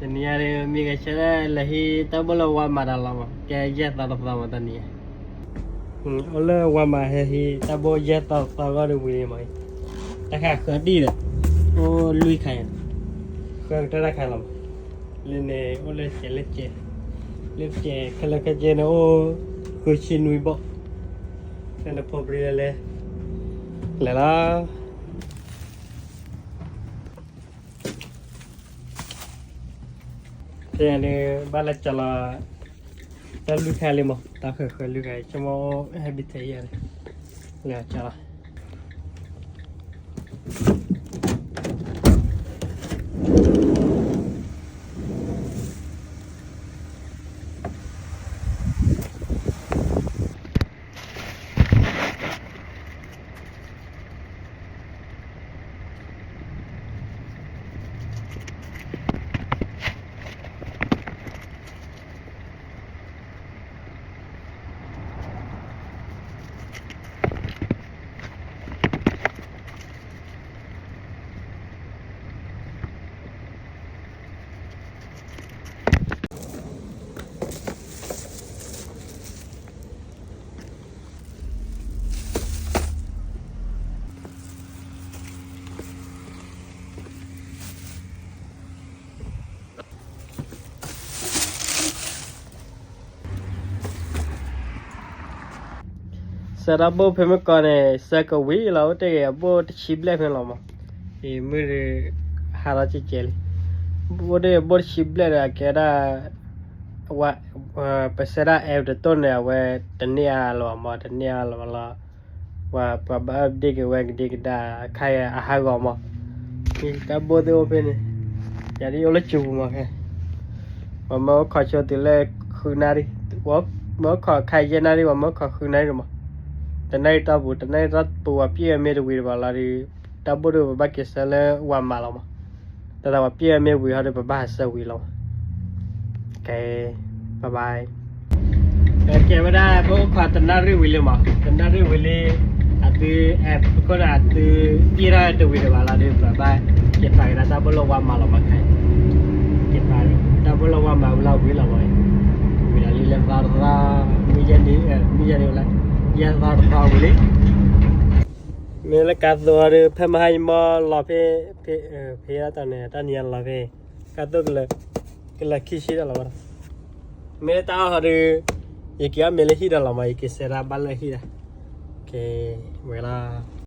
တနံၤညါဒီး မ့ၢ်ဂဲၤဆၢထၢၣ်လဲၤဟံးတၢ်ဘိၣ်လၢဝါမးတၢ်လီၤမး ကဲယဲၢ်သီတသီမးတနံၤညါ အိၣ်လၢဝါမးဟဲဟံးတၢ်ဘိၣ်ယဲၢ်သီတသီဂီၢ်ဒီးဝံၤလံမး တၢ်ခါဃၢဒံၣ်ဒီး အိၣ်လွံၢ်ခါ ဃၢကတၢၢ်တၢ်ခါလီၤမး လၢန့ၣ်အိၣ်လၢကဲးလၢကဲး လၢကဲးခဲလၢာ်ခဲဆ့န့ၣ်အိၣ် ဃုဆံနွံဘိၣ် လၢနဖိပြံလၢလဲၤ လဲၤလီၤ တဲန့ၣ် ဘၣ်လဲၤကၠီလီၤ တၢ်လွံၢ်ခါလံမး တၢ်ဃၢဃၢလွံၢ်ခါ ဆိကမိၣ်ဟဲဘံၣ်ထဲအံၤန့ၣ် လဲၤကၠီလီၤ စဲးတၢ်ဘိၣ်ဖဲမုၢ်ကီၢ်န့ၣ် စဲးကဝံၤလီၤ အိၣ်တ့ၢ်ဂ့ၤအဘိၣ်တဆံဘျဲၣ်ဖဲလီၤမး အံၤမုၢ်ဒီး ဟးထီၣ်ကဲကဲလံ အိၣ်တ့ၢ်ဂ့ၤအဘိၣ်တဆံဘျဲၣ်ဒီး အကဲဒၣ် ဝဲ ပစဲးဒၣ် app တတိၢ်န့ၣ် အဝဲတန့ၢ်အါလီၤမး တန့ၢ်အါလီၤလီၤ ပှၤ ပှၤဘၣ် update က့ၤဝဲကဒံကဒါ ခါအံၤအဟးဂီၤမး တၢ်ဘိၣ်သ့ၣ်အိၣ်ဖဲန့ၣ် ယၤဒ်အိၣ်လၢကၠူပူၤမးဖဲ ပှၤမၢအိၣ်ခိးဆိတုၤလၢဃုနၣ်ရံၣ် မၢအိၣ်ခိးခါယဲၢ်နၣ်ရံၣ် ပှၤမၢအိၣ်ခိးဃုနၣ်ရံၣ်မး တနၣ်ရံၣ်တီၢ်ပူၤ တနၣ်ရံၣ်တီၢ်ပူၤ ပှၤပျဲၢ်ဝဲမ့ၢ်တဝံၤတဘၣ်လီၤဒီး တၢ်ဘိၣ်ဒီးပဘၣ်က့ၤဆၢလၢဝါမးလီၤမး တၢ်သးပှၤပျဲၢ်ဝဲမ့ၢ်ဝံၤဟီဒီး ပဘၣ်ဟးဆၢဝံၤလီၤမး ကဲ bye bye ကဲဝဲဒၣ် ပအိၣ်ခိးတနၣ်ရံၣ်ဝံၤလံမး တနၣ်ရံၣ်ဝံၤလံ အသု app ခိၣ်ဒီးအသု ပျဲၢ်ထီၣ်တဝံၤတဘၣ်လီၤဒီး ပဘၣ်က့ၤပာ်က့ၤဒၣ်တၢ်ဘိၣ်လၢဝါမးလီၤမးခါ က့ၤပာ် တၢ်ဘိၣ်လၢဝါမးဝံၤလီၤဝံၤလီၤမး ဝံၤလီၤလံလၢသီတသီ မုၢ်ယဲၢ်နံၤ မုၢ်ယဲၢ်နံၤဝဲလၢ ယဲၢ်သီတသီဝံၤလံ မ့ၢ်လၢကါသိးဒီး ဖဲမဟါယမီၢ်လီၤဖဲ ဖဲ ဖဲအတၢ်န့ၣ် တၢ်နံၤညါလီၤဖဲ ကါသိးကလၢာ် ကလၢာ်ခံဆံဒီးလီၤဝဲဒီး မ့ၢ်လၢတၢ်အီၣ်ဟီဒီး ယက့ၤအီၣ်မ့ၤလၢဟံၣ်ဒီးလီၤမး ယက့ၤစဲးဒၣ်ဘၣ်လၢဟံၣ်ဒီး က့ၤဝဲလီၤ